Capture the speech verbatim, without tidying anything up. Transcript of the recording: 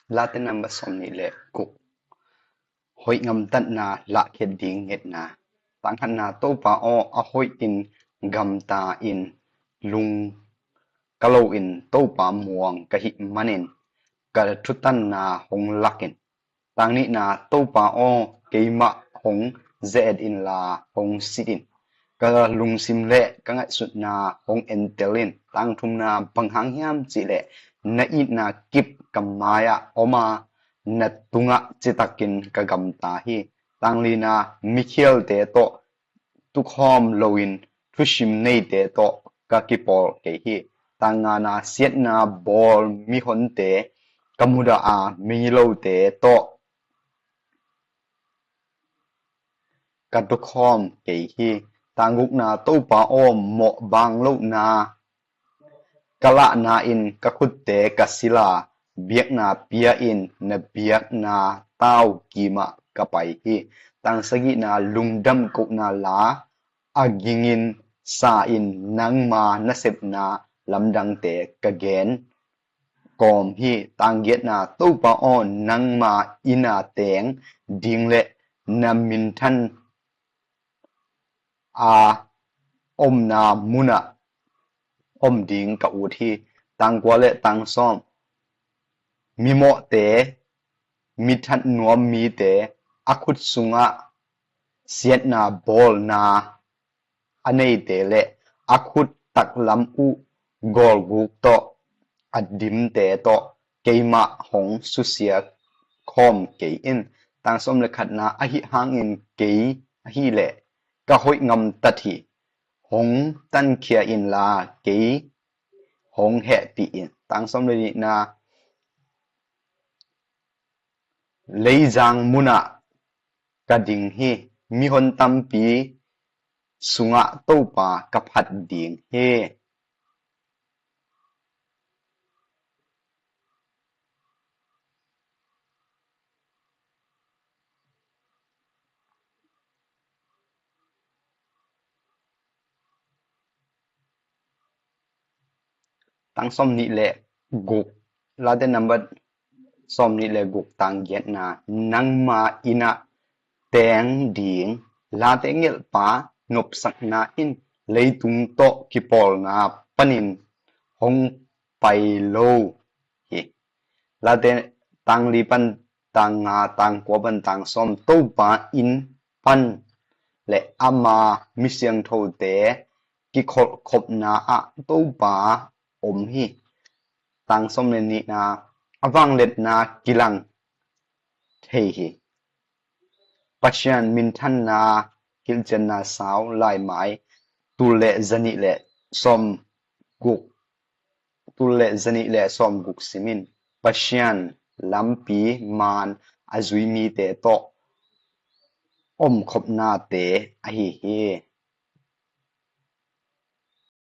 Late number sawm nih le guk. Hoih ngamtatna lahkhiat ding ngetna. Tang khatna, Topa aw, a hoih in gamta in lungka lo in Topa muang ka hih manin ka thutanna hong lak in. Tang nihna, Topa aw, keimah hong ze-et inla hong sit in. Ka lungsim le ka ngaihsutna hong entel in. Tang thumna, bang hang hiam cih leh na itna kip ka mai-ah om a, na tungah citakin ka gamta hi. Tang lina, mikhialte tawh tukhawm loin thusim neite tawh ka kipawl kei hi. Tang ngana, siatna bawl mihonte ka mudah a, migilote tawh ka tukhawm kei hi. Tang gukna, Topa aw, mawh bang lohna ka lahna in ka khutte ka sil a, biakna pia in na biakna tau kimah ka pai hi. Tang sagihna, lungdam kohna la a gingin sa in nangma nasepna lamdangte ka gen kawm hi. Tang giatna, Topa aw, nangma inn a teng ding le na minthan a omna munah om ding ka ut hi. Tang kua le tang sawm. Mimawhte, mithat nuam mite, a khut sungah siatna bawlna a neite le a khut taklam uh gawlguk tawh a dimte tawh keimah hong susia khawm kei in. Tang sawm le khatna, ahi hangin kei ahileh ka hoih ngamtat hi. Hong tankhia inla kei hong hehpih in. Tang sawm le nihna, leizang munah ka ding hi. Mihon tampi sungah Topa ka phat ding hi. Tang sawm nih le guk, Late number sawm nih le guk, tang giatna, nangma inn ah teng ding. Late ngelhpa nopsakna in leitung tawh kipawlna panin hong pai lo hi. Late tang li pan tang nga, tang kua pan tang sawm, Topa inn pan le ama misiangthote kikholhkhopna ah Topa om hi. Tang sawm le nihna, a vangliatna kilang thei hi. Pasian minthanna, hilhcianna sau, Laimai tul le zanih le sawm guk, tul le zanih le sawm guk simin, Pasian lampi man a zui mite tawh omkhopnate ahi hi.